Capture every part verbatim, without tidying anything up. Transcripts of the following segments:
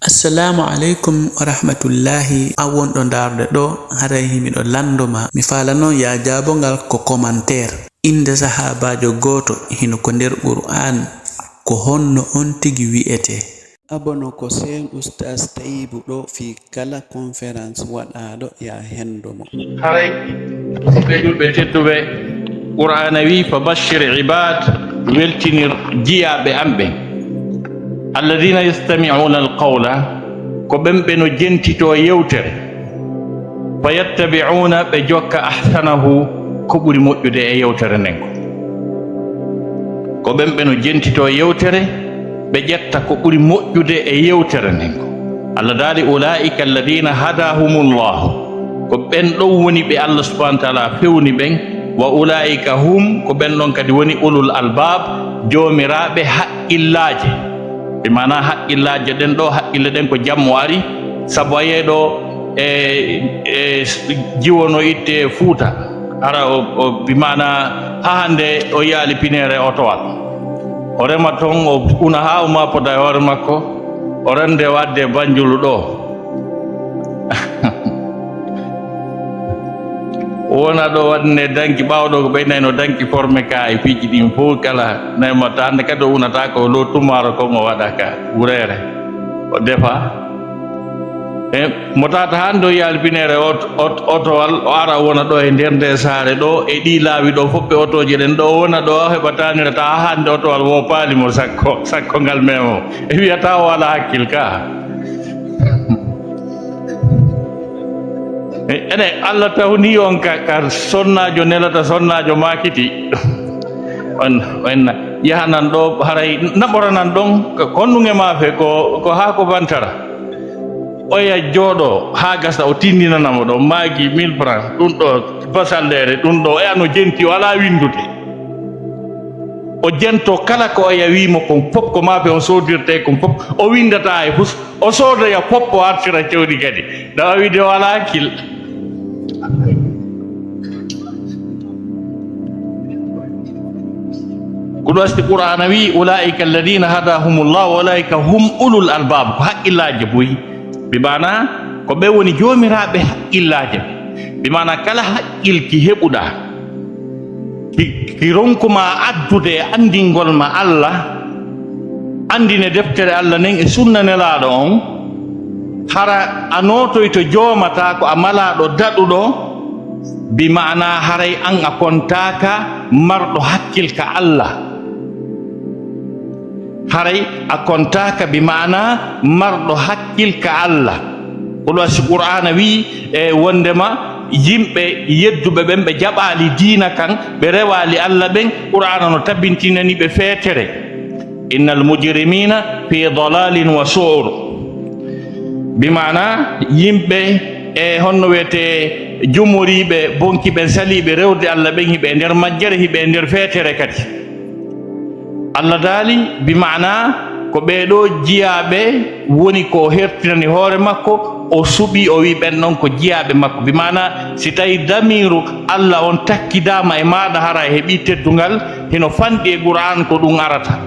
Salaamu aleykum wa rahmatullaahi. An wonɗo ndaarde ɗo, haray himiɗo lanndo ma. Mi faala non ya jaabo ngal ko commentaire. Innde sahaabaajo gooto hino ko nder Qur'aan. Ko honno on tigi wi'etee? Abono ko seen Ustaas Tayibu ɗo fii kala conférence waɗaaɗo ya hendo mo. Haray, musidɓe julɓe tedduɓe, Qur'aana wi, "Fa bashir ibaad, weltinir jiyaaɓe am ɓen. Alladina yastami'una alqawla, ko ɓen ɓe no jentitoo yewtere. Fa yattabi'una, ɓe jokka ahsanahu, ko ɓuri moƴƴude e yewtere nden ko." Ko ɓen ɓe no jentitoo yewtere, ɓe ƴetta ko ɓuri moƴƴude e yewtere nden ko. Allah daali, "Ulaa'ika alladina hadahumullahu." Ko ɓen ɗon woni ɓe Allah subhanahu wa taala fewni ɓen. "Wa ulaa'ika hum," ko ɓen ɗon kadi woni ulul albab, joomiraaɓe haqqillaaje. Ɓe maana haqqillaaje ɗen ɗo, haqqille ɗen ko jammo ari, sabu a yiyay ɗo e, e jiwo no itte Fuuta. Hara o, o, bi maana haa hannde o yiyaali pineere otowal. O rema ton, o una haa o maapoda e hoore makko, o rende o adde Banjulu ɗo. O wona ɗo waɗne danki, ɓaawo ɗo ko ɓeynayno danki forme ka e piiji ɗin fof kala. Nayi mo ta hannde kadi o unata ko lo tumaaro kon o waɗa ka wureere. O defa. E, mo tata hannde o yaali pineere ot-, ot-, otowal, o ara o wona ɗo e nder nde saare ɗo, e ɗi laawi ɗo fof ɓe otooje ɗen ɗo, o wona ɗo, o heɓa tanira ta hannde otowal wo paali mo sakko, sakko ngal memo. E wiyata o ala hakkil ka. E, ene, Allah tawni on ka, ka sonnaajo nelata sonnaajo maakiti. On, on yahanan ɗo, haray naɓoranan ɗon, ko konnuŋe maafe, ko, ko haa ko bantara. Oya jooɗo haa gasa, o tindinana mo ɗo, maagi mille francs, ɗum ɗo basalleere, ɗum ɗo, e ano jenti, o alaa winndude. O jento kala ko oya wii mo kon fof, ko maafe on soodirte kon fof, o winndata e fus, o soodoya fof, o artira cewɗi kadi. Ɗawa wiide o alaa hakkil. Ko ɗum waɗi Qur'aana wi, "Ulaa'ika alladina hadahumullah wa ulaa'ika hum ulul albab." Ko haqqillaaji buy. Bi maana, ko ɓe woni joomiraaɓe haqqillaaje. Bi maana, kala haqqil ki heɓuɗaa, ki, ki ronkuma addude e anndingol ma Allah, anndine deftere Allah nden e sunna nelaaɗo on, hara a nootoyto joomata ko a malaaɗo daɗuɗo, bi maana haray an a kontaaka marɗo hakkil ka Allah. Haray a kontaaka bi maana marɗo hakkil ka Allah. Ko ɗum waɗi Qur'aana wi, e, wondema yimɓe yedduɓe ɓen, ɓe jaɓaali diina kan, ɓe rewaali Allah ɓen, Qur'aana no tabintinani ɓe feetere. "Innal mujrimina fi dalalin wa su'ur." Bi maana yimɓe, e, honno wiyetee, jumoriiɓe, bonki ɓen, saliiɓe rewde Allah ɓen, hiɓe e nder majjere, hiɓe e nder feetere kadi. Allah daali, bi maana ko ɓee ɗoo jiyaaɓe woni ko o hertinani hoore makko, o suɓi, o wi ɓen ɗon ko jiyaaɓe makko. Bi maana si tawi damiiru Allah on takkidaama e maaɗa, hara a heɓii teddungal, hino fanɗi e Qur'aan ko ɗum arata.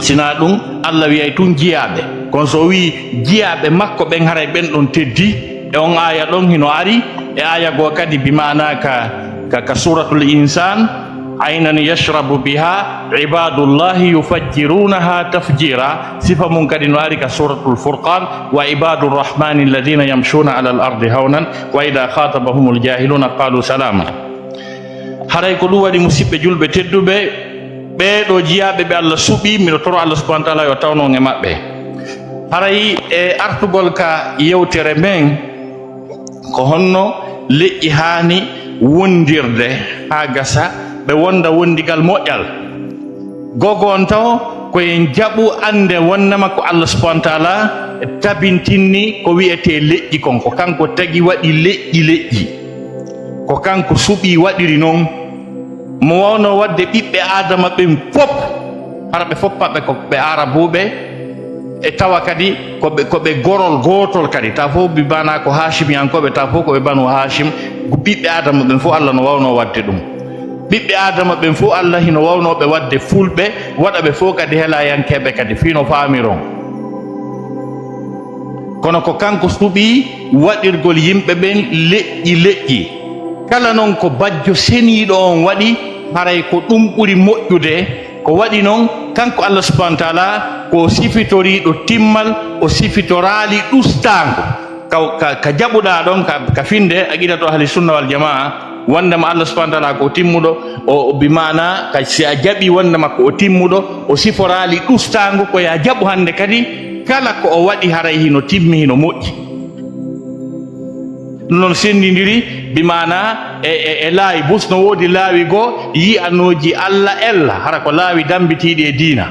Sinaa ɗum, Allah wiyay tun jiyaaɓe. Kono so o wii jiyaaɓe makko ɓen, haray ɓen ɗon teddi. E on aaya ɗon hino ari, e aaya goo kadi bi maana ka, ka, ka Suuratul Insaan, "Aynan yashrabu biha ibadullahi yufajjirunaha tafjira." Sifa mun kadi no ari ka Suuratul Furqaan, "Wa ibadur rahmani alladina yamshuna ala al ardi hawnan, wa ida khatabahumul jahiluna qalu salama." Haray ko ɗum waɗi, musiɓɓe julɓe tedduɓe, ɓee ɗoo jiyaaɓe ɓe Allah suɓii, miɗo toro Allah subhanahu wa taala yo tawno e maɓɓe. Haray e artugol ka yewtere men, ko honno leƴƴi haani wondirde haa gasa ɓe wonda wondigal moƴƴal. Gogo on taw ko en jaɓu annde wonnama ko Allah subhanahu wa taala tabintinni ko wi'etee leƴƴi kon, ko kanko tagi waɗi leƴƴi leƴƴi. Ko kanko suɓii waɗiri non. Mo waawno waɗde ɓiɓɓe Aadama ɓen fof, hara ɓe fof maɓɓe ko ɓe Aarabuuɓe, e tawa kadi ko ɓe, ko ɓe gorol gootol kadi, tawa fof bi maana ko Haashimiyankooɓe, tawa fof ko ɓe Banu Haashim, ko ɓiɓɓe Aadama ɓen fof Allah no waawno waɗde ɗum. Ɓiɓɓe Aadama ɓen fof Allah hino waawno ɓe waɗde Fulɓe, waɗa ɓe fof kadi Helayankeeɓe kadi, fii no faamiron. Kono ko kanko suɓii waɗirgol yimɓe ɓen leƴƴi leƴƴi. Kala non ko bajjo seniiɗo on waɗi, haray ko ɗum ɓuri moƴƴude. Ko waɗi non, kanko Allah subhanahu wa taala ko o sifitoriiɗo timmal, o sifitoraali ɗustaango. Ka, ka, ka jaɓuɗaa ɗon, ka, ka finde aqidatu ahli sunna wal jamaa, wondema Allah subhanahu wa taala ko o timmuɗo, o, o bi maana, ka, si a jaɓi wondema ko o timmuɗo, o siforaali ɗustaango, ko ya jaɓu hande kadi, kala ko o waɗi haray hino timmi, hino moƴƴi. Ɗum noon senndindiri, bi maana e, e, e laawi bus, no woodi laawi goo yi'anooji Allah ella, hara ko laawi dammbitiiɗi e diina.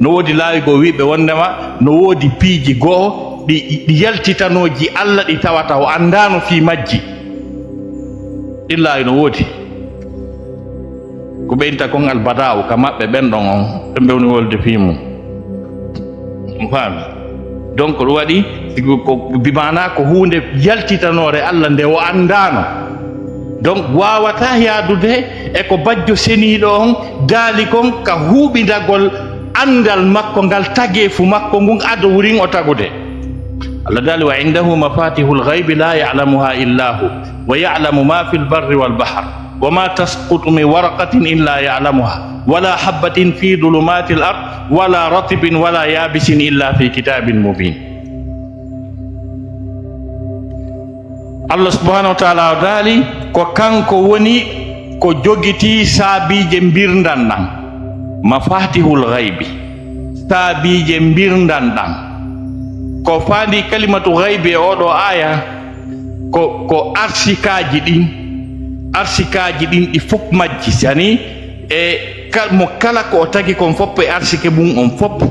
No woodi laawi goo wi'ɓe wonndema no woodi piiji goo ɗi, ɗi yaltitanooji Allah ɗi tawata o anndaano fii majji. Ɗin laawi no woodi. Ko ɓeynta kon albadaa'u ka maɓɓe ɓen ɗon on, ɓen ɓe woni wolde fii mum. On faami? Donc, ɗum waɗi, ko, ko, bi maanaa ko huunde yaltitanoore Allah nde o anndaano. Donc, waawataa yaadude e ko bajjo seniiɗo on daali kon ka huuɓindagol anndal makko ngal, tageefu makko ngun, ado wurin o tagude. Allah daali, "Wa indahu mafatihul ghaybi la ya'lamuha illa hu, wa ya'lamu ma fil barri wal bahr." وما تسقط من ورقة إلا يعلمها ولا حبة في ظلمات الأرض ولا رطب ولا يابس إلا في كتاب مبين. Allah subhanahu wa taala o daali ko kanko woni ko jogitii saabiije mbirndan ɗan, mafatihul ghaybi, saabiije mbirndan ɗan. Ko faandi kalimatu ghaybi e oɗo aya, ko, ko arsikaaji ɗin, arsikaaji ɗin ɗi fof majji, sani e kal-, mo kala ko o tagi kon fof e arsike mum on fof,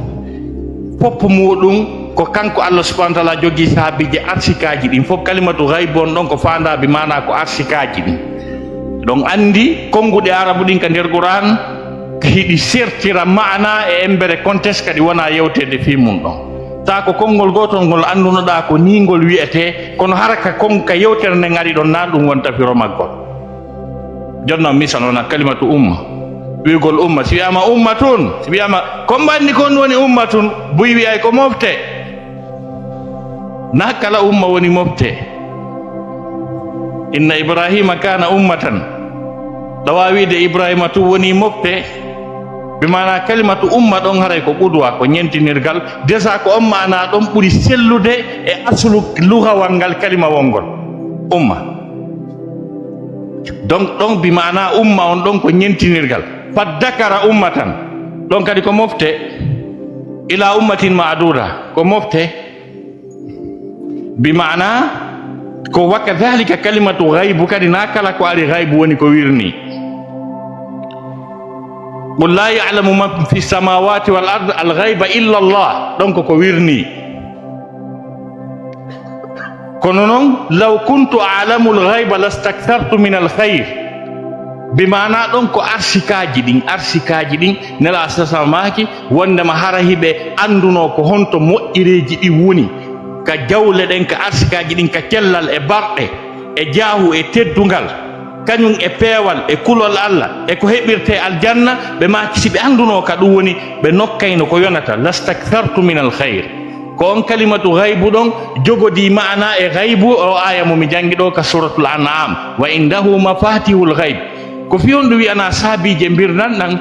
fof muɗum ko kanko Allah subhanahu wa taala jogii saabiije arsikaaji ɗin fof. Kalimatu ghaybu on ɗon ko faandaa bi maanaa ko arsikaaji ɗin. Ɗon anndi konnguɗi Arabu ɗin ka nder Qur'an hiɗi sertira maanaa e embere contexte kadi wonaa yewteede fii mum ɗon. Taa ko konngol gootol ngol anndunoɗaa ko nii ngol wi'etee, kono hara ka kon ka yewtere nden ari ɗon, naa ɗum wonta firo maggol. Jonnon misal wona kalimatu umma. Wi'ugol umma, si wi'aama ummatun, si wi'aama ko mbanni kon woni ummatun, buy wi'ay ko mofte. Naa kala umma woni mofte. Inna Ibrahima kana ummatan. Ɗawa wi'de Ibrahima tun woni mofte. Bi maanaa kalimatu umma ɗon haray ko qudwa, ko ñentinirgal. Desa ko on maanaa ɗon ɓuri sellude e aslu lugawal ngal kalima wongol. Umma. Donc, ɗon bi maanaa umma on ɗon ko ñentinirgal. Faddakara ummatan. Ɗon kadi ko mofte. Ila ummatin ma'duda. Ko mofte. Bi maanaa ko wa kadhalika kalimatu ghaybu kadi, naa kala ko ari ghaybu woni ko wirnii. Qul la ya'lamu man fi samawati wal ard al ghayba illa Allah. Ɗon ko ko wirnii. Kono non, law kuntu a'lamu al ghayba lastakthartu min al khayr. Bi maanaa ɗon ko arsikaaji ɗin, arsikaaji ɗin, Nelaaɗo sasa maaki, wondema hara hiɓe anndunoo ko honto moƴƴereeji ɗin woni, ka jawle ɗen, ka arsikaaji ɗin, ka cellal e barɗe, e jaahu e teddungal, kañum e peewal e kulol Allah, e ko heɓirtee aljanna, ɓe maaki si ɓe anndunoo ka ɗum woni, ɓe nokkayno ko yonata, lastakthartu min al khayr. Ko on kalimatu ghaybu ɗon jogodii maanaa e ghaybu o aaya mo mi janngi ɗo ka Suratul An'am, "Wa indahu mafatihul ghayb." Ko fii honɗum wi'anaa saabiije mbirndan ɗan?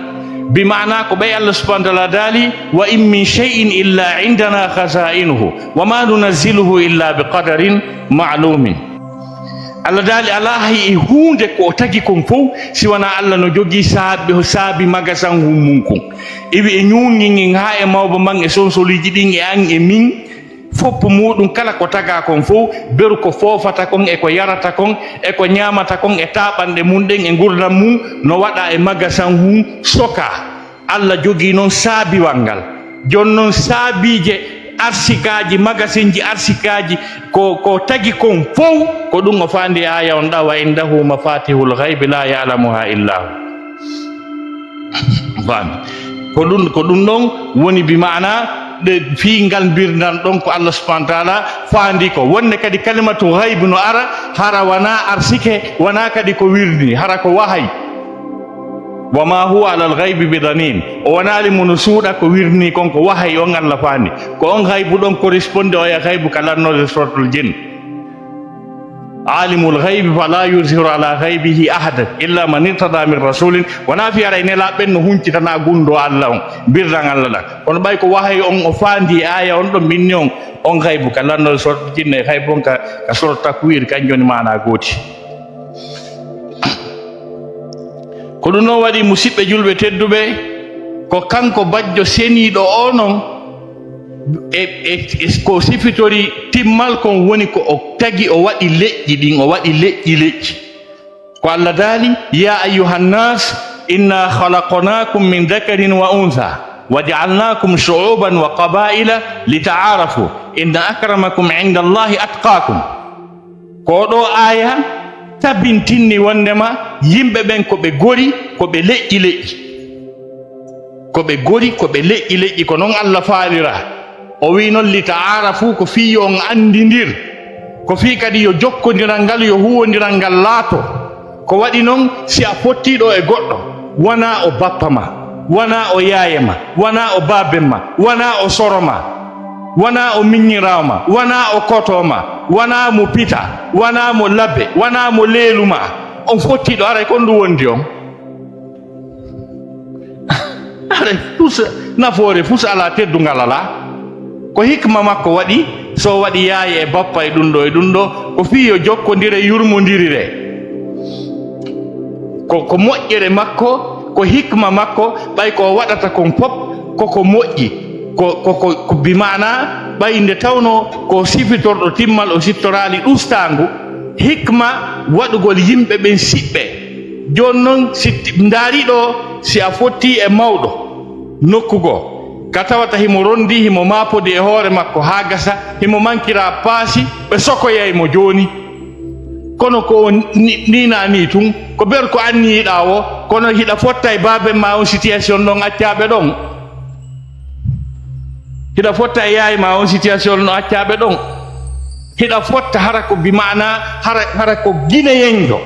Bi maanaa ko ɓay Allah subhanahu wa taala daali, "Wa in min shay'in illa indana khaza'inuhu, wa ma nunazziluhu illa bi qadarin ma'lumin." Allah daali, alaa hay e huunde ko o tagi kon fow, si wanaa Allah no jogii saabi, saabi magasan hun mun kun. Iwi e ñuuñi ngin haa e mawba man e sonsoliiji ɗin e an e min, fof muuɗum kala ko tagaa kon fow, beru ko foofata kon e ko yarata kon e ko ñaamata kon e taaɓanɗe mun ɗen e ngurndan mun, no waɗaa e magasan hun sokaa. Allah jogii non saabiwal ngal. Jooni non saabiije arsikaaji, magasinji arsikaaji, ko, ko tagi kon fow, ko ɗum o faandi e aaya on ɗa, "Wa indahu mafatihul ghaybi la ya'lamuha illa hu." Faami? Ko ɗum, ko ɗum ɗon woni bi maana ɗe fii ngal mbirndan ɗon ko Allah subhanahu wa taala faandi ko. Wonde kadi kalimatu ghaybi no ara, hara wanaa arsike, wanaa kadi ko wirdi, hara ko wahay. Wa ma huwa alal ghaybi bi danin. O wonaali mo no suuɗa ko wirnii kon, ko wahayi on Allah faandi. Ko on ghaybu ɗon corresponde oya ghaybu ka lannoode suratul jinn. Alimul ghaybi fala yuzhiru ala ghaybihi ahada illa man irtada min rasulin. Wonaa fii haray nelaaɓe ɓen no huncitana gunndoo Allah on, birran Allah ɗan. Kono ɓay ko wahayi on o faandi e aaya on ɗon, min ni on, on ghaybu ka lannoode suratul jinn e ghaybu on ka, ka suratul takwir, kanjum woni maanaa gooti. Ko ɗum noon waɗi, musiɓɓe julɓe tedduɓe, ko kanko bajjo seniiɗo o noon, e, e, e ko sifitori timmal kon woni ko o tagi, o waɗi leƴƴi ɗin, o waɗi leƴƴi leƴƴi. Ko Allah daali, "Ya ayyuhan nas, inna khalaqnakum min dhakarin wa untha, wa ja'alnakum shu'uban wa qaba'ila lita'arafu, inna akramakum indallahi atqakum." Ko ɗo aaya tabintinni wondema yimɓe ɓen ko ɓe gori, ko ɓe leƴƴi leƴƴi. Ko ɓe gori, ko ɓe leƴƴi leƴƴi, ko non Allah faalira. O wi non, "Li ta'aarafu", ko fii yo on anndindir, ko fii kadi yo jokkondiral ngal, yo huuwondiral ngal laato. Ko waɗi non, si a fottiiɗo e goɗɗo, wonaa o bappa ma, wonaa o yaaye ma, wonaa o baaben ma, wonaa o soro ma, wonaa o miññiraawo ma, wonaa o koto ma, wonaa mo pita, wonaa mo labe, wonaa mo leelu ma. On fottiiɗo, aray ko honɗum wondi on? Aray, fus, nafoore fus alaa, teddungal alaa. Ko hikma makko waɗi, so waɗi yaaye e bappa e ɗum ɗo e ɗum ɗo, ko fii yo jokkondire, yurmondirire. Ko, ko moƴƴere makko, ko hikma makko, ɓay ko o waɗata kon fof, ko ko moƴƴi. Ko, ko, ko, ko bi maanaa, ɓay nde tawnoo ko sifitorɗo timmal, o siftoraali ɗustaangu, hikma waɗugol yimɓe ɓen siɓɓe. Jooni non, si t-, ndaari ɗo, si a fottii e mawɗo nokku goo, ka tawata himo ronndii, himo maapodii e hoore makko haa gasa, himo mankira paasi, ɓe sokoyay mo jooni. Kono ko on ni-, nii naa nii tun, ko ber ko anniyiɗaa woo, kono hiɗa fotta e baaben maa on situation ɗon, accaa ɓe ɗon. Hiɗa fotta e yaay maa on situation no accaa ɓe ɗon. Hiɗa fotta hara ko bi maanaa, hara, hara ko Gineyenjo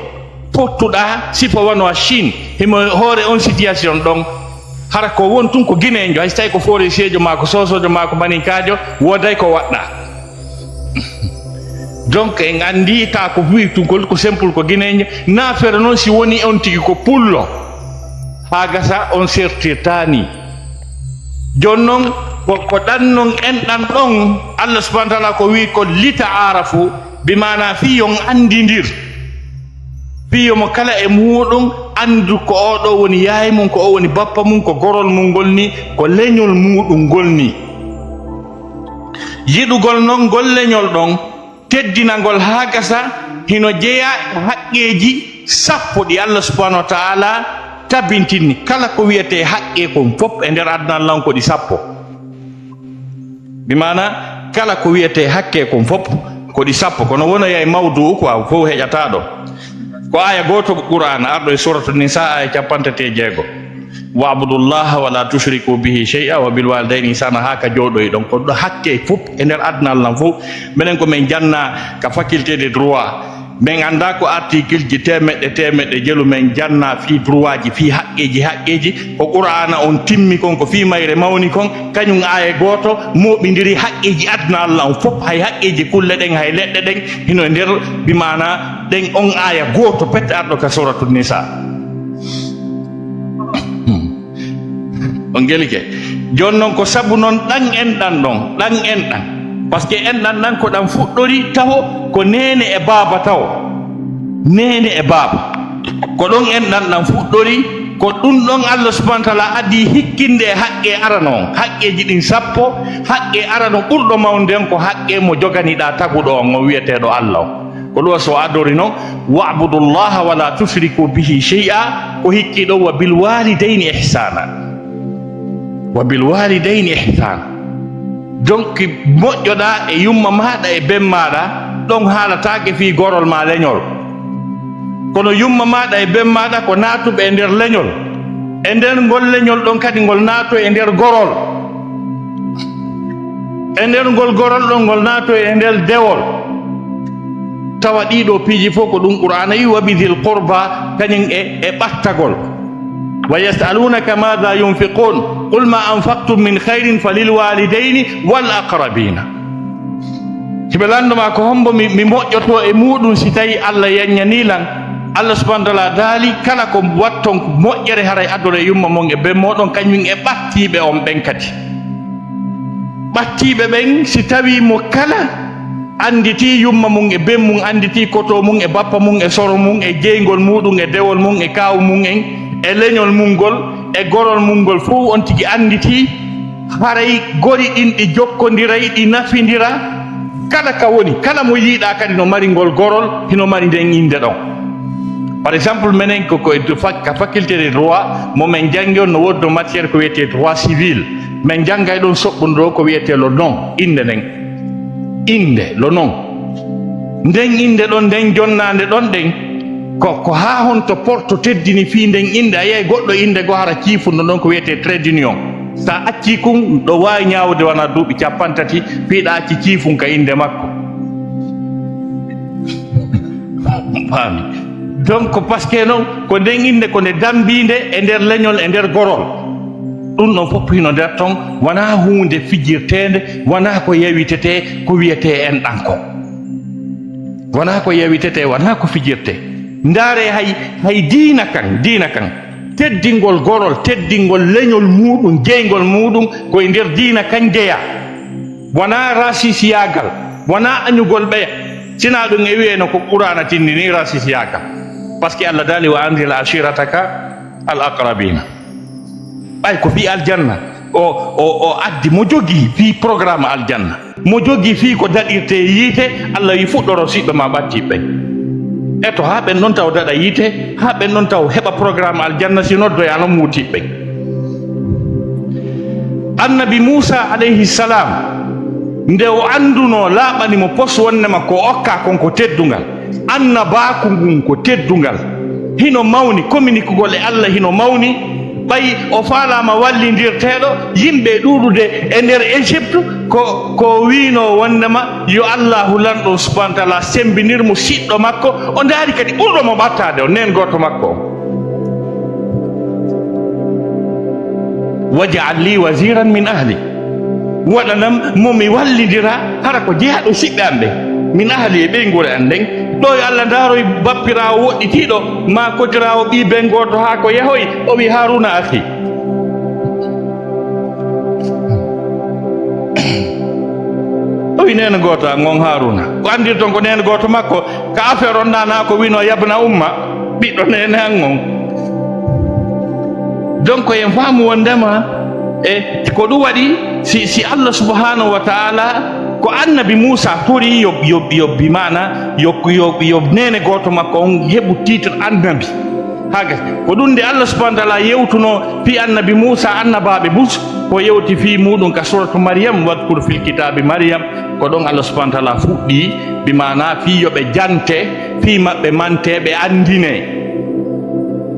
fottuɗaa, sifa wano a Chine, himo hoore on situation ɗon. Hara ko won tun ko Gineyenjo, hay so tawi ko Foreseejo maa ko Soosoojo maa ko Maninkaajo, wooday ko waɗɗaa. Donc, en anndi taa ko buy tun ko, ko simple ko Gineyenjo, naa fere non si woni on tigi ko pullo, haa gasa on sertirtaani. Jooni non, ko, ko ɗan non enɗan ɗon, Allah subhanahu wa taala ko wi ko li ta'aarafu, bi maanaa fii yo on anndindir. Fii yo mo kala e muuɗum anndu ko oo ɗoo woni yaay mum, ko oo woni bappa mum, ko gorol mum ngol nii, ko leñol muuɗum ngol nii. Yiɗugol non ngol leñol ɗon, teddinangol haa gasa, hino jeyaa e haqqeeji sappo ɗi Allah subhanahu wa taala tabintinni. Kala ko wiyetee haqqee kon fof e nder aduna lan ko ɗi sappo. Bi maana, kala ko wiyetee haqqee kon fof ko ɗi sappo. Kono wonoyay mawduu quoi, fof heƴataa ɗo. Ko aaya gooto Qur'aana arɗo e Suuratu Nisaa, aaya cappanɗe tati e jeego. "Wa'budullaha wa la tushriku bihi shay'a wa bil walidayni ihsana." Haa ka jooɗoyi ɗon, ko ɗo haqqee fof e nder aduna lan fof. Menen ko men jannaa ka faculté de droit, men anndaa ko article ji teemeɗɗe, teemeɗɗe jelu men jannaa fii droit ji, fii haqqeeji, haqqeeji. Ko Qur'aana on timmi kon, ko fii mayre mawni kon, kañum aaya gooto mooɓindiri haqqeeji aduna Allah on fof, hay haqqeeji kulle ɗen, hay leɗɗe ɗen, hino e nder, bi maana, ɗen on aaya gooto pet arɗo ka Suuratu Nisaa. Hmm. On gelike. Jooni non, ko sabu non ɗan enɗan ɗon, ɗan enɗan. Parce que enɗan ɗan ko ɗan fuɗɗori taho, ko neene e baaba taho. Neene e baaba. Ko ɗon enɗan ɗan fuɗɗori, ko ɗum ɗon Allah subhanahu wa taala adii hikkinde e haqqee arano on. Haqqeeji ɗin sappo, haqqee arano ɓurɗo mawnude on ko haqqee mo joganiɗaa taguɗo on, on wi'eteeɗo Allah on. Ko ɗum so adori non, "Wa'budullaha wa la tushriku bihi shay'a", ko hikki ɗon, "Wa bil walidayni ihsana." "Wa bil walidayni ihsana." Donc, moƴƴoɗaa e yumma maaɗa e ben maaɗa, ɗon haalataake fii gorol maa leñol. Kono yumma maaɗa e ben maaɗa ko naatuɓe e nder leñol. E nder ngol leñol ɗon kadi ngol naatoo e nder gorol. E nder ngol gorol ɗon, ngol naatoo e nder dewol. Tawa ɗii ɗoo piiji fof ko ɗum Qur'aana wi, "Wa bidhil qurba", kañum e, e ɓattagol. ويسألونك ماذا ينفقون قل ما أنفقتم من خير فللوالدين والأقربين. Hiɓe lanndo ma ko hombo mi, mi moƴƴoto e muuɗum si tawi Allah yaññanii lan. Allah subhanahu wa taala daali kala ko watton moƴƴere haray adore yumma mon e ben mooɗon kañum e ɓattiiɓe on ɓen kadi. Ɓattiiɓe ɓen si tawi mo kala annditi yumma mum e ben mum, annditi koto mum e bappa mum e soro mum e jeyngol muuɗum e dewol mum e kaawu mum en e leñol mum ngol e gorol mum ngol fof on tigi annditi, haray gori ɗin ɗi jokkondiray, ɗi nafindira. Kala ka woni, kala mo yiiɗa kadi no mari ngol gorol, hino mari nden innde ɗon. Par exemple, menen ko, ko e fa-, ka faculté de droit, mo men janngi on no woodi ɗo matière ko wiyetee droit civil. Men janngay ɗon soɓɓundu ɗo ko wiyetee le nom, innde nden. Innde, le nom. Nden innde ɗon, nden jonnaande ɗon ɗen, ko, ko haa honto porto teddini fii nden innde, a yiyay goɗɗo innde goo hara ciifunɗo ɗon ko wiyetee trait d'union. Sa accii kun, ɗo waawi ñaawude wona duuɓi cappanɗe tati, fii ɗa acci ciifun ka innde makko. Faami. Donc, parce que non, ko nden innde ko nde dambiinde e nder leñol, e nder gorol. Ɗum ɗon fof hino nder ton, wonaa huunde fijirteende, wonaa ko yawitetee, ko wiyetee enɗan kon. Wonaa ko yawitetee, wonaa ko fijirtee. Ndaaree hay, hay diina kan, diina kan, teddingol gorol, teddingol leñol muuɗum, jeyngol muuɗum, ko e nder diina kan jeyaa. Wonaa raasisiyaagal, wonaa añugol ɓeya. Sinaa ɗum e wiyee no ko Qur'aana tindini raasisiyaagal. Parce que Allah daali, "Wa anzir ashirataka al aqrabina." Ɓay ko fii aljanna, o, o, o addi mo jogii fii programme aljanna. Mo jogii fii ko daɗirtee yiite, Allah wi fuɗɗoro siɓɓe ma ɓattiiɓe ɓen. Eto, haa ɓen ɗon taw daɗa yiite, haa ɓen ɗon taw heɓa programme aljanna si noddoyaano muuti ɓen. Annabi Muusa alayhi salam, nde o anndunoo laaɓani mo pos wonnema ko okkaa kon ko teddungal, annabaaku ngun ko teddungal, hino mawni, kominikugol e Allah hino mawni, ɓay o faalaama wallindirteeɗo, yimɓe e ɗuuɗude e nder Égypte, ko, ko wiinoo wonnema yo Allaahu lanɗo subhaanahu wa taala semmbinir mo siɗɗo makko, o ndaari kadi ɓurɗo mo ɓattaade o, neen gooto makko on. "Waj'al li waziran min ahli." Waɗanam mo mi wallindira, hara ko jeyaaɗo siɓɓe am ɓen. "Min ahli", e ɓeynguure am nden. Ɗo yo Allah ndaaroy bappiraawo woɗɗitiiɗo, maa kodiraawo ɓii ben gooto haa ko yahoy, o wi, "Haaruuna akhi." O wi, "Neene gooto an on Haaruuna." Ko anndirton ko neene gooto makko, ka affaire on ɗaana ko wino, "Yabna umma", ɓiɗɗo neene an on. Donc, en faamu wondema, e ko ɗum waɗi, si, si Allah subhanahu wa ta'ala, ko annabi Muusa tori yo, yo, yo, bi maana, yo, yo, yo neene gooto makko on heɓu titre annabi. Haa gasi. Ko ɗum nde Allah subhanahu wa ta'ala yewtunoo fii annabi Muusa, annabaaɓe bus, o yewti fii muuɗum ka suuratu Maryam, "Wadkur fil kitaabi Maryam." Ko ɗon Allah subhanahu wa ta'ala fuɗɗii, bi maana fii yo ɓe jante, fii maɓɓe mante, ɓe anndine.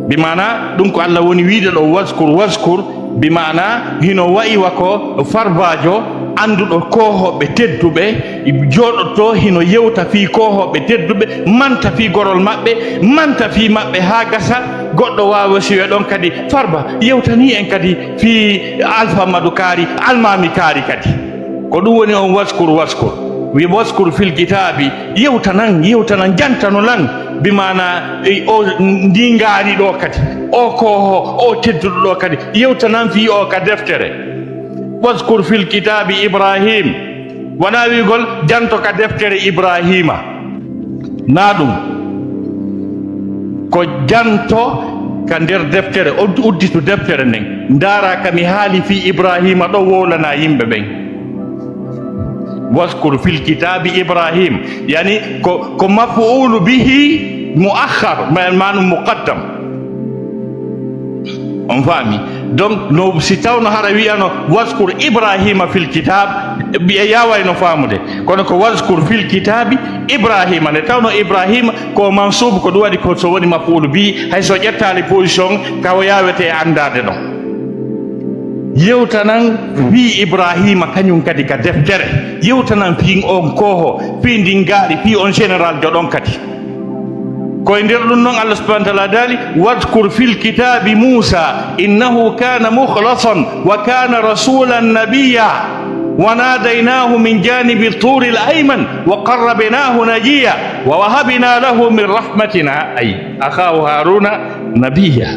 Bi maana ɗum ko Allah woni wiide ɗo, "Waskur, waskur." Bi maana hino wa'i wa ko farbaajo annduɗo koohooɓe tedduɓe, jooɗoto hino yewta fii koohooɓe tedduɓe, manta fii gorol maɓɓe, manta fii maɓɓe haa gasa, goɗɗo waawa siwe ɗon kadi, "Farba, yewtanii en kadi fii Alfa Madu Kaari, Almaami Kaari kadi." Ko ɗum woni on waskur, waskur. Wi waskur fil kitaabi, yewtanan, yewtanan, jantano lan. Bi maana, e, o, ndii ngaari ɗo kadi. O ko, o tedduɗo ɗo kadi. Yewtanan fii o ka deftere. Waskur fil kitaabi Ibrahim. Wonaa wi'ugol janto ka deftere Ibrahima. Naa ɗum. Ko janto ka nder deftere, ud-, udditu deftere nden. Ndaara ka mi haali fii Ibrahima ɗo wowlana yimɓe ɓen. Waskur fil kitaabi Ibrahim. Yani ko, ko maf'ulu bihi mu'akhkhar, ma-, maanu muqaddam. On faami? Donc, no, si tawno hara wi'ano, "Waskur Ibrahima fil kitab," ɓe yaawayno faamude. Kono ko, "Waskur fil kitabi Ibrahima." Nde tawno Ibrahima ko mansub, ko ɗum waɗi ko so woni maf'ulu bi, hay so ƴettaali position, ka o yaawete e anndaade ɗon. Yewtanan fii Ibrahima kañum kadi ka deftere. Yewtanan fii on kooho, fii ndin ngaari, fii on général jo ɗon kadi. Ko e nder ɗum noon Allah subhanahu wa taala daali: "Wadkur fil kitaabi Muusa, innahu kaana mukhlasan wa kaana rasuulan nabiyya, wa naadaynaahu min jaanibi tuuril ayman, wa qarrabnaahu najiyya, wa wahabnaa lahu min rahmatina," ay, akhaahu Haaruuna nabiyya.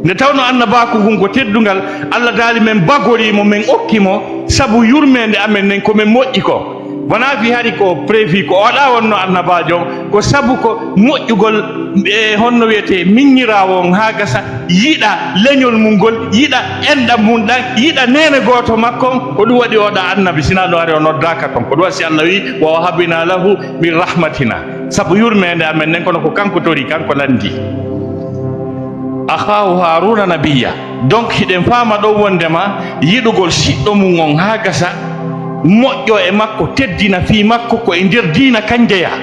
Nde tawno annabaaku ngun ko teddungal, Allah daali men bagorii mo, men okki mo, sabu yurmeende amen nden ko men moƴƴi ko. Wonaa fii hari ko prévu, ko oɗa wonno annabaajo on, ko sabu ko moƴƴugol, e honno wiyetee, miññiraawo on haa gasa, yiɗa leñol mum ngol, yiɗa enɗam mum ɗan, yiɗa neene gooto makko on, ko ɗum waɗi oɗa annabi, sinaa ɗum hari o noddaaka ton. Ko ɗum waɗi si Allah wi'i, "Wa wahabnaa lahu min rahmatina." Sabu yurmeende amen nden, kono ko kanko tori, kanko lanndii. Akhaahu Haaruuna nabiyya. Donc, hiɗen faama ɗon wonndema yiɗugol siɗɗo mum on haa gasa, moƴƴo e makko, teddina fii makko, ko e nder diina kan jeyaa.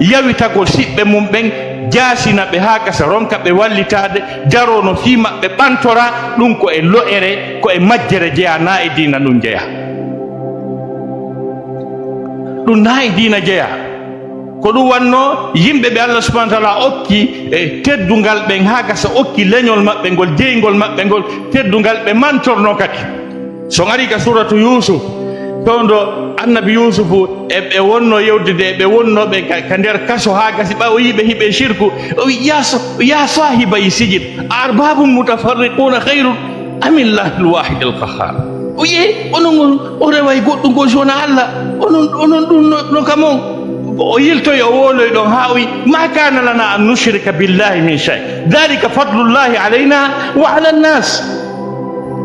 Yawitagol siɓɓe mum ɓen, jaasina ɓe haa gasa, ronka ɓe wallitaade, daroo no fii maɓɓe, ɓantoraa, ɗum ko e lo'ere, ko e majjere jeyaa, naa e diina ɗum jeyaa. Ɗum naa e diina jeyaa. Ko ɗum wannoo yimɓe ɓe Allah subhanahu wa taala okki e teddungal ɓen haa gasa, okki leñol maɓɓe ngol, jeyngol maɓɓe ngol, teddungal, ɓe mantornoo kadi. So on arii ka suuratu Yuusuf, fewndo annabi Yuusufu e ɓe wonnoo yewtude, e ɓe wonnooɓe ka, ka nder kaso haa gasi, ɓay o yi'i ɓe hiɓe sirku, o wi'i, "Yaa so-, yaa saahibayya sijin, a arbaabun mutafarriquuna khayrun am Illaahul waahidul qahhaar." O wi'i, "Onon on, o reway goɗɗum goo si wonaa Allah. Onon, onon ɗum no, no ka mon." O yiltoyi, o wooloyi ɗon haa o wi'i, "Maa kaana lanaa an nushrika billaahi min shay. Daalika fadlullaahi alaynaa wa alan naas."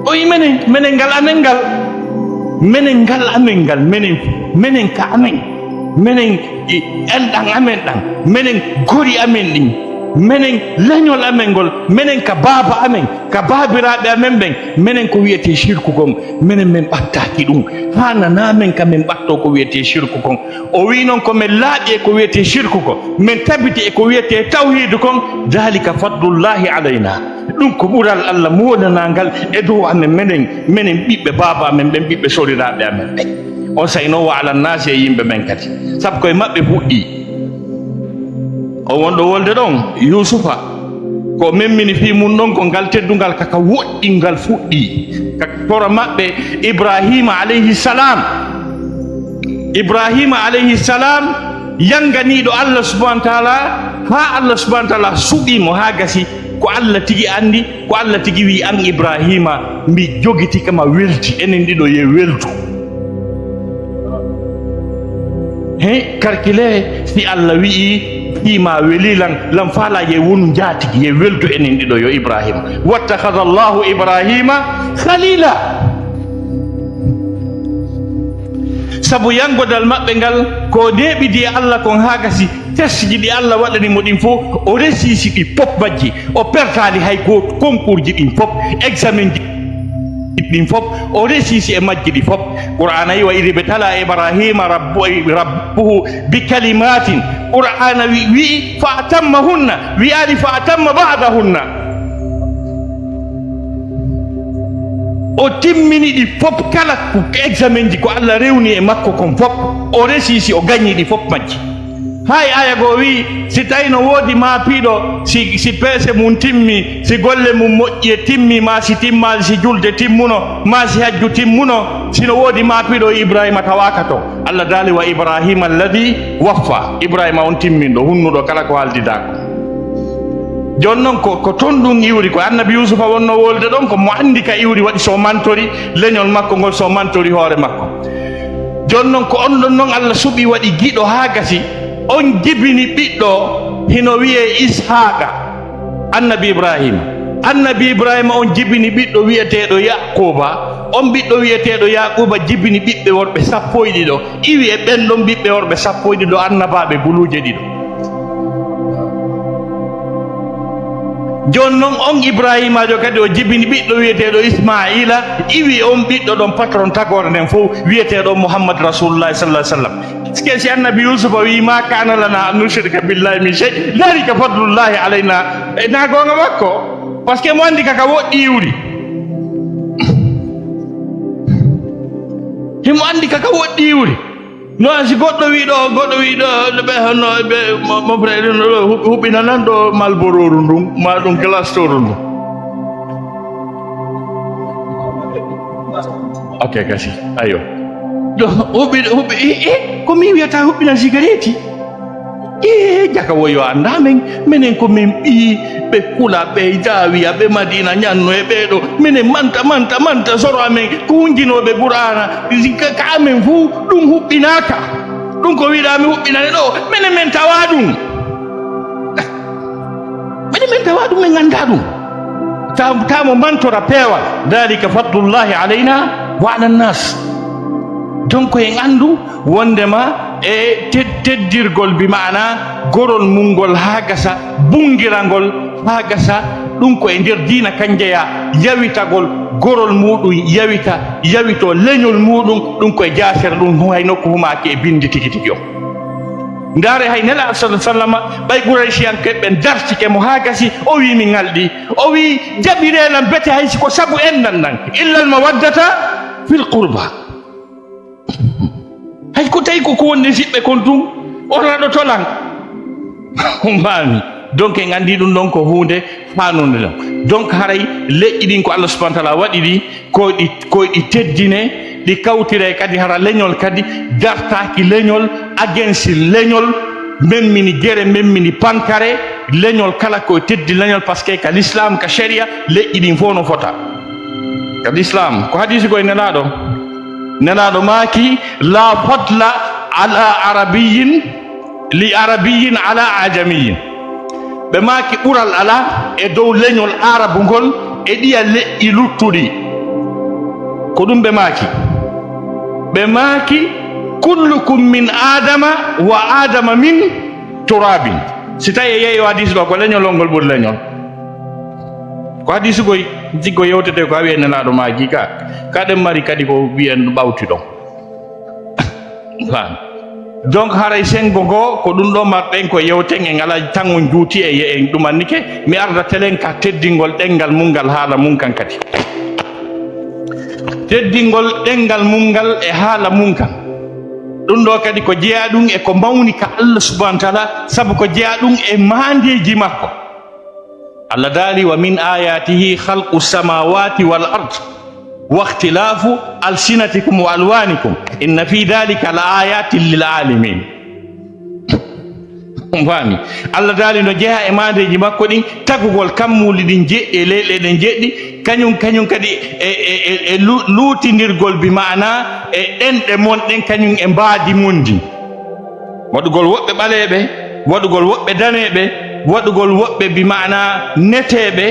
O wi'i, "Menen, menen ngal amen ngal. Menen ngal amen ngal. Menen, menen ka amen. Menen i, enɗam amen ɗam. Menen gori amen ɗin. Menen leñol amen ngol. Menen ka baaba amen, ka baabiraaɓe amen ɓen. Menen ko wiyetee sirku kon. Menen men ɓattaaki ɗum. Haananaa men ka men ɓattoo ko wiyetee sirku kon." O wi'i non ko men laaɓi e ko wiyetee sirku ko, men tabiti e ko wiyetee tawhiidu kon, "Daalika fadlullaahi alaynaa." Ɗum ko ɓural Allah moolanaangal e dow amen, menen, menen ɓiɓɓe baaba amen ɓen, ɓiɓɓe soriraaɓe amen ɓen. On saa'i non wa alan naasi e yimɓe ɓen kadi. Sabu ko e maɓɓe fuɗɗii. O wonɗo wolde ɗon, Yuusufa, ko memmini fii mun ɗon ko ngal teddungal ka, ka woɗɗingal fuɗɗii. Ka koro maɓɓe Ibraahiima alayhi salaam. Ibraahiima alayhi salaam, yanganiiɗo Allah subhanahu wa taala, haa Allah subhanahu wa taala suɓii mo haa gasi, ko Allah tigi anndi, ko Allah tigi wi'i, "An Ibraahiima, mi jogitike ma weldi, enen ɗiɗo yo en weldu." He, karkile, si Allah wi'i, "Fii ma weli lan, lan faalaa yo en wonu njaatigi, yo en weldu enen ɗiɗo, yo Ibraahiima." "Wattakhadha Allahu Ibraahiima khaliila." Sabu yangodal maɓɓe ngal, ko neeɓidi e Allah kon haa gasi, testji ɗi Allah waɗani mo ɗin fow, o resiisi ɗi fof majji. O pertaali hay gooto, konkuurji ɗin fof, examenji ɗin fof, o resiisi e majji ɗi fof. Qur'aana wi, "Wa idh ibtala Ibrahima rabbu-, rabbuhu bi kalimatin." Qur'aana wi-, wi'i, "Fa atammahunna," wi'aani, "Fa atamma ba'dahunna." O timmini ɗi fof, kala ko examenji ko Allah rewni e makko kon fof, o resiisi, o gañi ɗi fof majji. Hay aya goo wi'i, si tawi no woodi maapiiɗo, si, si peese mum timmi, si golle mum moƴƴi e timmi, maa si timmaali, si julde timmuno, maa si hajju timmuno, si no woodi maapiiɗo, Ibrahima tawaaka toon. Allah daali, "Wa Ibrahima alladhi waffa." Ibrahima on timminɗo, hunnuɗo kala ko haaldidaa ko. Jooni noon ko, ko toon ɗum iwri, ko annabi Yuusufa wonnoo wolde ɗon, ko mo anndi ka iwri, waɗi so mantori leñol makko ngol, so mantori hoore makko. Jooni noon ko on ɗon noon Allah suɓi, waɗi giɗo haa gasi, on jibini ɓiɗɗo, hino wiyee Ishaaqa, annabi Ibrahima. Annabi Ibrahima on jibini ɓiɗɗo wiyeteeɗo Yaquuba, on ɓiɗɗo wiyeteeɗo Yaquuba jibini ɓiɓɓe worɓe sappo e ɗiɗo, iwi e ɓen ɗon ɓiɓɓe worɓe sappo e ɗiɗo annabaaɓe guluuje ɗiɗo. Jooni noon, on Ibrahimaajo kadi o jibini ɓiɗɗo wiyeteeɗo Ismaa'iila, iwi on ɓiɗɗo ɗon, patron tagoore nden fow, wiyeteeɗo Muhammad Rasulullaahi sallallaahu alayhi wa sallam. Est-ce que si annabi Yuusufa wi'i, "Ma kana lana an nushrika billahi min shay, dhalika fadlullahi alayna"? E na goonga makko? Parce que mo anndi kaka woɗɗi iwri. Himo anndi kaka woɗɗi iwri. No, si goɗɗo wi ɗo, goɗɗo wi ɗo, ɓe honno, ɓe, mo, mo frère no ɗo, huɓ-, huɓɓina nan ɗo malbororu ndun, ma ɗum glastoru ndun. Ok, kasi, ayo. Ɗo, huɓɓi, huɓɓi, e, e, ko mi wiyata huɓɓina sigareeti? E, jaka wo yo annda men, menen ko min ɓii, ɓe kula, ɓe Zaawiya, ɓe Madina Ñanno e ɓee ɗo. Menen manta, manta, manta, soro amen, ko hunjinooɓe Qur'aana, si ka, ka amen fuu, ɗum huɓɓinaaka. Ɗum ko wiɗaa mi huɓɓinane ɗo, menen men tawaa ɗum. Menen men tawaa ɗum, men anndaa ɗum. Ta-, tamo mantora peewal. Dhalika fadlullahi alayna wa ala nnas. Donc, en anndu wondema e ted-, teddirgol, bi maana gorol mum ngol haa gasa, bunngirangol haa gasa, ɗum ko e nder diina kan jeyaa, yawitagol gorol muuɗum, yawita, yawito leñol muuɗum, ɗum ko e jaasere, ɗum hay nokku humaaki e binndi tigi tigi on. Ndaare hay Nelaaɗo sallallaahu alayhi wa sallam, ɓay Qurayshiyankeeɓe ɓen dartike mo haa gasi, o wii, "Mi ŋalɗi." O wii, "Jaɓiree lan bete hay si ko sabu enɗan ɗan, illal mawaddata fil qurba." Hay ko tawi ko ko wonde siɓɓe kon tun, o raɗoto lan. On faami? Donc, en anndi ɗum ɗon ko huunde faanunde ɗon. Donc, haray leƴƴi ɗin ko Allah subhanahu wa ta'ala waɗi ɗi, ko ɗi, ko ɗi teddine, ɗi kawtire kadi, hara leñol kadi dartaaki leñol, agensi leñol, memmini gere, memmini pankare, leñol kala ko teddi leñol, parce que ka l'islam, ka sharia, leƴƴi ɗin fof no fota. Ka l'islam, ko hadisi ko e Nelaaɗo. Nelaaɗo maaki, "La fadla ala arabiyyin, li arabiyyin ala ajamiyyin." Ɓe maaki, "Ɓural alaa e dow leñol Aarabu ngol e ɗiya leƴƴi luttuɗi." Ko ɗum ɓe maaki. Ɓe maaki, "Kullukum min Aadama wa Aadama min turaabin." Si tawi e yeeyo hadis ɗo, ko leñol on ngol ɓuri leñol. Ko hadis koy, jiggo yewtete ko hawi e Nelaaɗo maaki ka. Kaɗen mari kadi ko wiyen ɓawti ɗon. Faan. Donc, haray senngo ngo, ko ɗum ɗo marɗen ko yewten, en alaa tan on juuti e, en ɗumannike. Mi arda telen ka teddingol ɗenngal mum ngal, haala mum kan kadi. Teddingol ɗenngal mum ngal e haala mum kan. Ɗum ɗo kadi ko jeyaa ɗum e ko mawni ka Allah subhanahu wa ta'ala, sabu ko jeyaa ɗum e maandeeji makko. Allah daali, "Wa min ayatihi khalqu samawati wal ard, wa ikhtilafu alsinatikum wa alwanikum, inna fi dhalika la ayatin lil alamin." On faami? Allah daali no jeyaa e maandeeji makko ɗin, tagugol kammuuli ɗin jeɗɗi e leyɗe ɗen jeɗɗi, kañum, kañum kadi e, e, e, e lu-, luutindirgol bi maana e ɗenɗe mon ɗen, kañum e mbaadi mon ndin. Waɗugol woɓɓe ɓaleeɓe, waɗugol woɓɓe daneeɓe, waɗugol woɓɓe bi maana neteeɓe,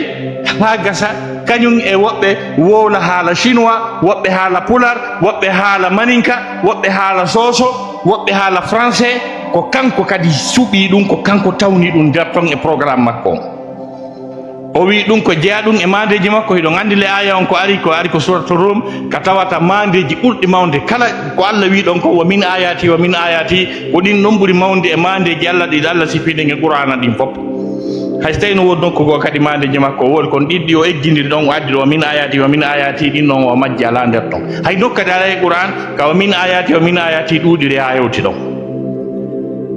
haa gasa, kañum e woɓɓe wowla haala chinois, woɓɓe haala pular, woɓɓe haala maninka, woɓɓe haala sooso, woɓɓe haala français. Ko kanko kadi suɓii ɗum, ko kanko tawni ɗum nder ton e programme makko on. O wi ɗum ko jeyaa ɗum e maandeeji makko. Hiɗon anndi le aaya on ko ari, ko ari ko suuratu Rum, ka tawata maandeeji ɓurɗi mawde kala ko Allah wi ɗon ko, "Wa min ayati, wa min ayati." Ko ɗin ɗon ɓuri mawde e maandeeji Allah ɗi Allah sifii ɗin e Qur'aana ɗin fof. Hay so tawi no woodi nokku goo kadi maandeeji makko o woodi, kono ɗiɗi o eggindiri ɗon, o addi ɗo, "Wa min ayati, wa min ayati," ɗin ɗon o majji alaa nder ton. Hay nokku kadi alaa e Qur'aan ka "Wa min ayati, wa min ayati" ɗuuɗiri haa hewti ɗon.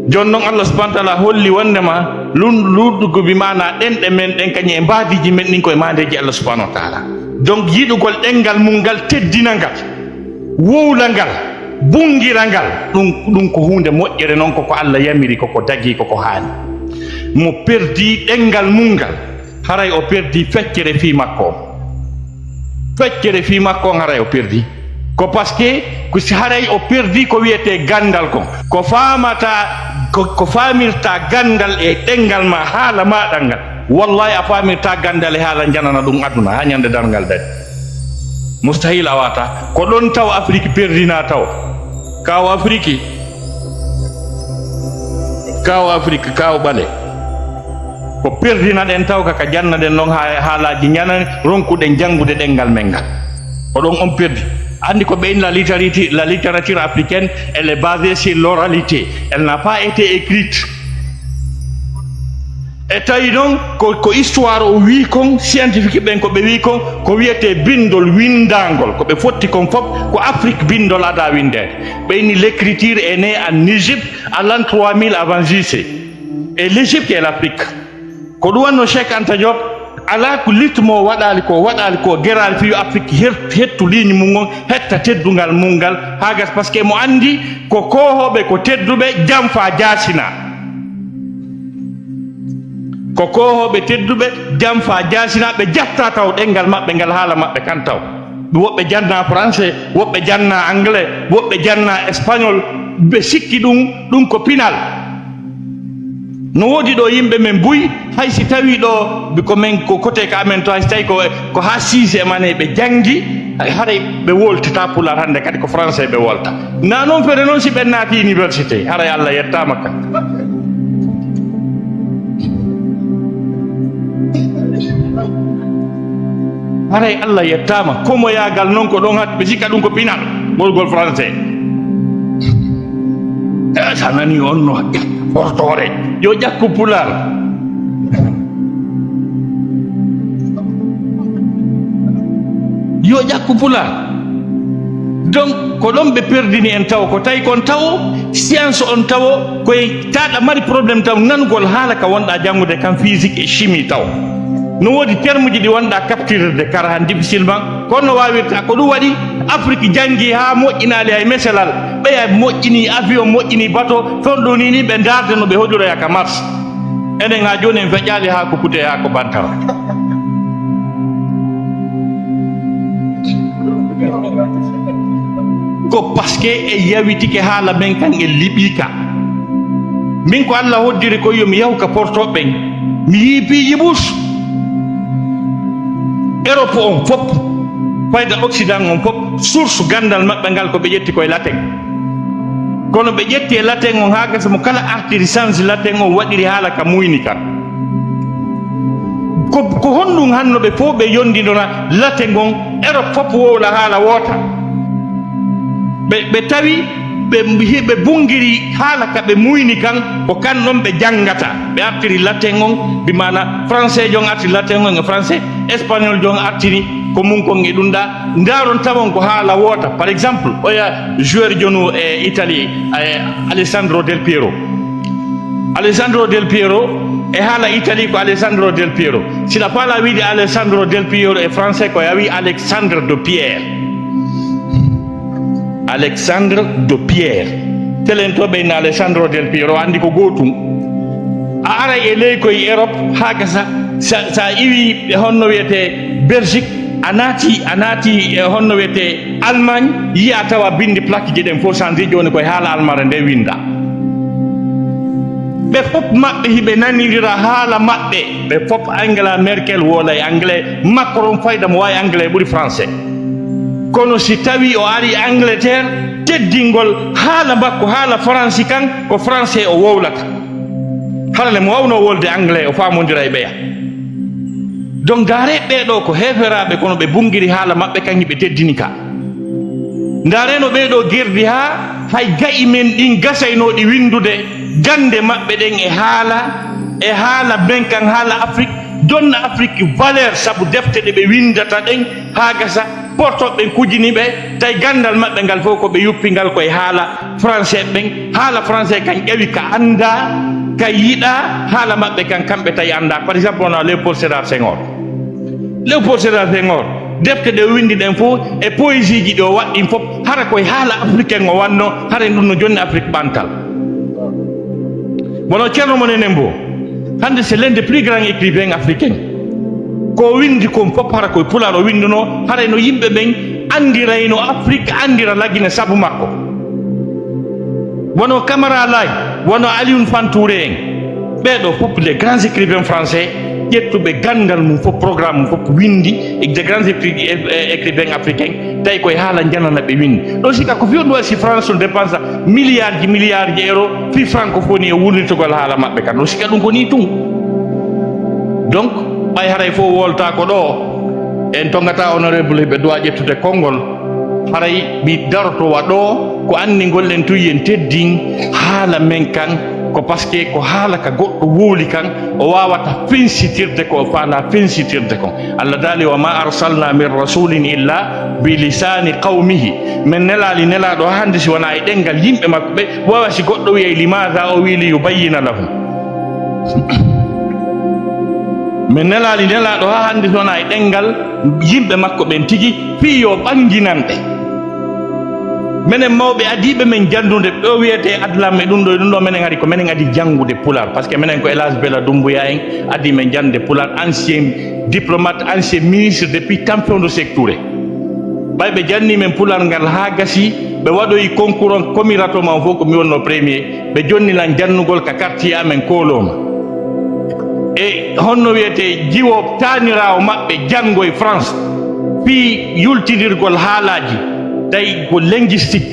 Jooni non, Allah subhanahu wa ta'ala holli wondema lun-, luutɗugo bi maana ɗenɗe men ɗen, kañum e mbaadiiji men ɗin, ko e maandeeji Allah subhanahu wa ta'ala. Donc, yiɗugol ɗenngal mum ngal, teddina ngal, wowla ngal, bungira ngal, ɗum, ɗum ko huunde moƴƴere non, ko ko Allah yamiri, ko ko dagii, ko ko haani. Mo perdii ɗenngal mum ngal, haray o perdii feccere fii makko on. Feccere fii makko on haray o perdii. Ko parce que ko si haray o perdii ko wiyetee ganndal kon. Ko faamata, ko, ko faamirta ganndal e ɗenngal ma, haala maaɗa ngal. Wallahi, a faamirta ganndal e haala janana ɗum aduna haa ñande darngal dañi. Mustahil a wata. Ko ɗon taw Afrik perdinaa taw. Kaaw Afriki. Kaaw Afriki, kaaw ɓale. Ko perdinaɗen taw ka, ka jannaɗen ɗon ha-, haalaaji ñanani, ronkuɗen janngude ɗenngal men ngal. Ko ɗon on perdi. Anndi ko ɓe inni la littérature, la littérature africaine, elle est basée sur l'oralité. Elle n'a pas été écrite. E tawi noon ko, ko histoire o wii kon, scientifique ɓen ko ɓe wii kon, ko wiyetee binndol winndaangol, ko ɓe fotti kon fof, ko Afrique binndol adaa winndeede. Ɓe inni l'écriture est née en Égypte à l'an trois mille avant J C. Et l'Égypte et l'Afrique. Ko ɗum wannoo Cheikh Anta Diop, alaa ko lutte mo waɗaali ko, waɗaali ko, geraali fii yo Afrique her-, hettu ligne mum on, hetta teddungal mum ngal, haa gas, parce que mo anndi ko koohooɓe ko tedduɓe, jamfa jaasina. Ko koohooɓe tedduɓe, jamfa jaasina, ɓe jatta taw ɗenngal maɓɓe ngal, haala maɓɓe kan taw. Woɓɓe janna français, woɓɓe janna anglais, woɓɓe janna espagnol, ɓe sikki ɗum, ɗum ko pinal. No woodi ɗo yimɓe men buy, hay si tawi ɗo, bi-, ko men, ko kote ka amen to, hay si tawi ko, ko haa siise e mane ɓe janngi, hay haray ɓe woltata Pulaar hannde, kadi ko français ɓe wolta. Na noon fere noon si ɓen naati université, haray Allah yettaama kan. Haray Allah yettaama, komoyaagal noon ko ɗon hatti, ɓe sikka ɗum ko pinal, wolgol français. Eh, sa nani on no portore, yo ƴakku Pulaar. Yo ƴakku Pulaar. Donc, ko ɗon ɓe perdini en taw, ko tawi kon tawo, science on tawo, koye taɗa mari problème taw, nanugol haala ka wonɗa janngude kan, physique et chimie taw. No woodi terme ji ɗi wonɗa capturede kara han difficilement, kono no waawirta, ko ɗum waɗi Afrique janngi haa moƴƴinaali hay meselal, ɓeya moƴƴini avion, moƴƴini bateau, fewndo ni ni ɓe ndaarde no ɓe hoɗiroya ka Mars. Enen haa jooni en feƴƴaali haa ko Kute haa ko Bantara. Ko parce que en yawitike haala men kan, en liɓii ka. Min ko Allah hoddiri ko yo mi yahu ka porto ɓen. Mi yii piiji bus. Europe on fop, fayda Occident on fop, source ganndal maɓɓe ngal ko ɓe ƴetti koye latin. Kono ɓe ƴetti e latin on haa gasa mo kala artiri sens latin on waɗiri haala ka muyni kan. Ko, ko honɗum hanno ɓe fof ɓe yondinora latin on, Europe fop wowla haala woota? Ɓe, ɓe tawi ɓe, ɓe bungiri haala ka ɓe muyni kan, ko kan ɗon ɓe janngata. Ɓe artiri latin on, bi maana français jon artiri latin on e français, espagnol jon artiri ko mun kon e ɗum ɗa. Ndaaron tawon ko haala woota. Par exemple, oya joueur jonu e Italie, eh, Alessandro Del Piero. Alessandro Del Piero, e haala Italie ko Alessandro Del Piero. Siɗa faala wiide Alessandro Del Piero e français ko a wi Alexandre de Pierre. Alexandre de Pierre. Telen to ɓe inna Alessandro Del Piero, andi ko gootum. A aray e ley koye Europe, haa gasa, sa, sa iwi e honno wiyete Belgique, a naati, a naati e honno wiyete Allemagne, yiya tawa bindi plaque ji ɗen fof changé, jooni koye haala almara nde winda. Ɓe fof maɓɓe hiɓe nanidira haala maɓɓe, ɓe fof Angela Merkel woola e anglais, Macron fayda mo waawi anglais ɓuri français. Kono si tawi o ari Angleterre, teddingol haala makko, haala faransi kan, ko français o wowlata. Hara le mo wawno wolde anglais, o faamondira e ɓeya. Donc, ndaare ɓee ɗoo ko heeferaaɓe, kono ɓe bungiri haala maɓɓe kan, hiɓe teddini ka. Ndaare no ɓee ɗoo gerdi haa hay ga'i men ɗin gasaynooɗi windude gannde maɓɓe ɗen e haala, e haala men kan, haala Afrique, jonna Afrique valeur, sabu defte ɗe ɓe windata ɗen haa gasa, portoɓe ɓen kujini ɓe, tawi ganndal maɓɓe ngal fof ko ɓe yuppi ngal koye haala français ɓen, haala français kan ƴawi ka anndaa, ka yiɗaa, haala maɓɓe kan kamɓe tawi anndaa. Par exemple, wona Léopold Sédar Senghor. Léopold Sédar Senghor, defte ɗe o winndi ɗen fof e poésie ji ɗi o waɗɗin fof, hara koye haala africain o wanno, hara en ɗum no jonni Afrique ɓantal. Wono Ceerno mon enen mbo, hannde c'est l'un des plus grands écrivains africains. Ko o winndi kon fof hara koye Pulaar o winnduno, hara no yimɓe ɓen anndirayno Afrique, anndira Lagine sabu makko. Wono Camara Laye, wono Alioune Fann Touré en. Ɓee ɗoo fof, les grands écrivains français, ƴettuɓe ganndal mum fof, programme mum fof, winndi, e des grands écri-, é-, é-, écrivains africains, tawi koye haala njanana ɓe winndi. Ɗo sika ko fiyo ɗum si France no dépensa milliard ji, milliard ji euro, fii francophonie e wurnitugol haala maɓɓe kan. Ɗo sika ɗum ko nii tun. Donc, ɓay haray fof wolta ko ɗo, en tongata honorable hiɓe duwa ƴettude konngol, haray mi daroto wa ɗo, ko anndi ngol en tun yen teddin haala men kan, Ko parce que ko haala ka goɗɗo wowli kan, o waawata fensitirde ko o faalaa fensitirde kon. Allah daali: "Wa ma arsalna min rasulin illa bi lisani qawmihi." Min nelaali nelaaɗo haa hannde si wonaa e ɗemngal yimɓe makko ɓe. Wawa si goɗɗo wi'ay: "Limaada?" O wi'i: "Li yubayyina lahum." Min nelaali nelaaɗo haa hannde so wonaa e ɗemngal yimɓe makko ɓen tigi, fii yo ɓannginan ɓe. Menen mawɓe adiiɓe men janndude, ɗo wiyetee Adlam e ɗum ɗo e ɗum ɗo, menen hari ko menen adi janngude Pulaar, parce que menen ko El Hadj Bella Doumbouya en adi men jannde Pulaar, ancien diplomate, ancien ministre depuis Tamfewndo Seeku Touré. Ɓay ɓe janni men Pulaar ngal haa gasi, ɓe waɗoyi concours on, comirato ma on fof ko mi wonno premier, ɓe jonni lan jannugol ka quartier amen Kooloma. E honno wiyetee jiwo taaniraawo maɓɓe janngo e France fii yultindirgol haalaaji, tawi ko linguistique,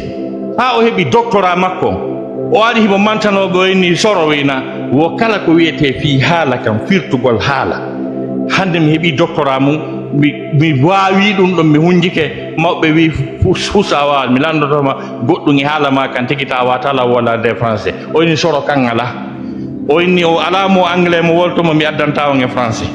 haa o heɓi doctorat makko on. O ari himo mantanoo ɓe, o inni Soro wina, wo kala ko wiyetee fii haala kan, firtugol haala. Hannde mi heɓi doctorat mum, mi, mi waawi ɗum ɗon, mi hunjike, mawɓe wi fus, fus a waawat, mi lanndotoo ma goɗɗum e haala ma kan, tigi ta waawata la wala de français. O inni Soro kan alaa. O inni o alaa mo anglais mo wolto mo mi addanta on e français.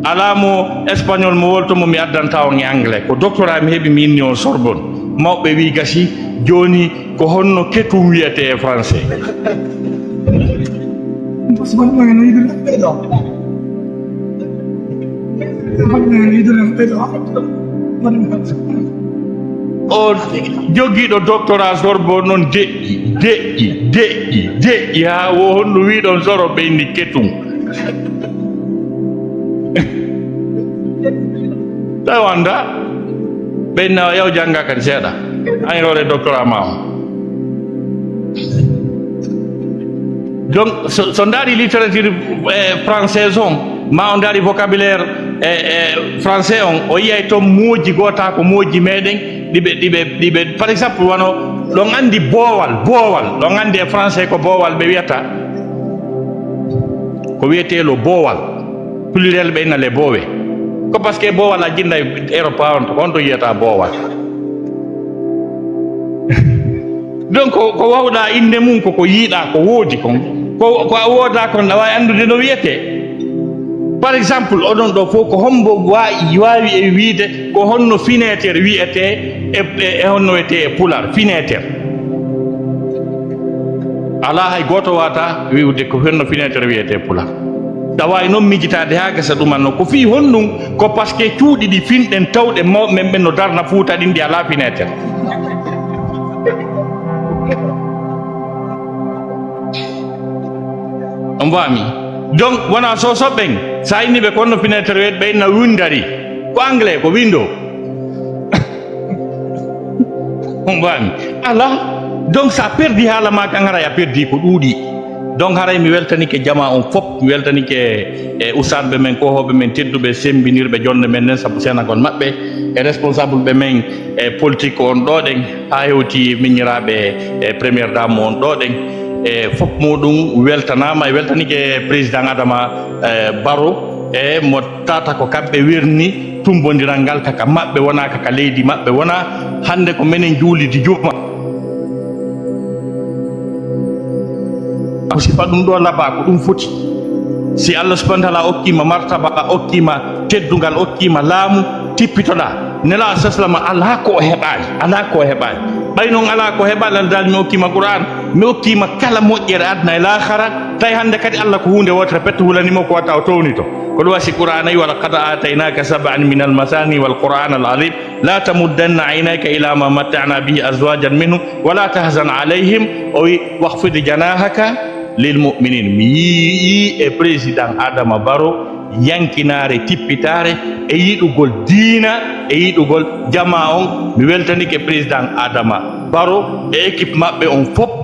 Alaa mo espagnol mo wolto mo mi addanta on e anglais. Ko doctorat mi heɓi, mi inni on Sorbonne. Mawɓe wi gasi, jooni ko honno ketum wiyetee e français? O jogiiɗo doctorat Sorbonne non deƴƴi, deƴƴi, deƴƴi, deƴƴi, haa wo honno wiɗon Soro ɓe inni ketum. Tawi wanda ɓe inna yaw jannga kadi seeɗa. An hoore doctorat ma on. Donc, so, so ndaari littérature, eh, française on, ma o ndaari vocabulaire, eh, eh, français on, o yiyay toon mooji goo tawa ko mooji meɗen, ɗiɓe, ɗiɓe, ɗiɓe, par exemple, wano, ɗon anndi boowal, boowal, ɗon anndi e français ko boowal ɓe wiyata, ko wiyetee lo boowal, pluriel ɓe inna le boowe. Ko parce que boowal a jinnday Europe on, on to yiyata boowal. Donc, ko, ko wawɗa innde mum, ko, ko yiiɗa, ko woodi kon. Ko, ko a wooda kon, a waawi anndude no wiyetee. Par exemple, oɗon ɗo fof, ko hombo waawi, waawi e wiide, ko honno fenêtre wiyetee e, e, e honno wiyetee e Pulaar, fenêtre. Alaa hay gooto waawata wi'ude ko honno fenêtre wiyetee e Pulaar. Ɗa waawi noon miijitaade haa gasa ɗuman noon. Ko fii honɗum? Ko parce que cuuɗi ɗi finɗen tawɗen mawɓe men ɓen no darna Fuuta ɗin ɗi alaa fenêtre. On faami? Donc, wona soso ɓen, sa inni ɓe ko honno fenêtre wiyetee, ɓe inna windari. Ko anglais, ko window. On faami? Alaa. Donc, sa perdi haala ma kan, haray a perdi ko ɗuuɗi. Donc, haray mi weltanike jamaa on fop, mi weltanike e ustaadɓe men, kohooɓe men tedduɓe, sembinirɓe jonde men nden, sabu seenagol maɓɓe, e responsable ɓe men e politique on ɗo ɗen, haa hewti miñiraaɓe e première dame on ɗo ɗen. E fop muɗum weltanaama, e weltanike président Adama, eh, Barrow, e mo tata ko kamɓe werni tumbondiral ngal, kaka maɓɓe wona, kaka leydi maɓɓe wona. Hannde ko menen juulidi juma. Ko sifa ɗum ɗo laba, ko ɗum foti. Si Allah subhanahu wa ta'ala okkima martaba, okkima teddungal, okkima laamu, tippitoɗa. Nela sallallahu alaihi wasallam alaa ko o heɓaali, alaa ko o heɓaali. Ɓay non alaa ko heɓaali, Allah daali mi okkima Qur'an, mi okkima kala moƴƴere aduna e laakhara. Tawi hannde kadi Allah ko huunde wootere pette hulanimo ko watta o townito. Ko ɗum wasi Qur'an ay, "Wa laqad ataynaka sab'an minal masani wal Qur'an al azim." "La tamuddanna aynayka ila ma matta'na bihi azwajan minhum, wa la tahzan alayhim." O wi, "Wakhfid janahaka lil mu'minin." Mi yii e président Adama Barrow yankinaare, tippitaare, e yiɗugol diina, e yiɗugol jamaa on. Mi weltanike président Adama Barrow e équipe maɓɓe on fop.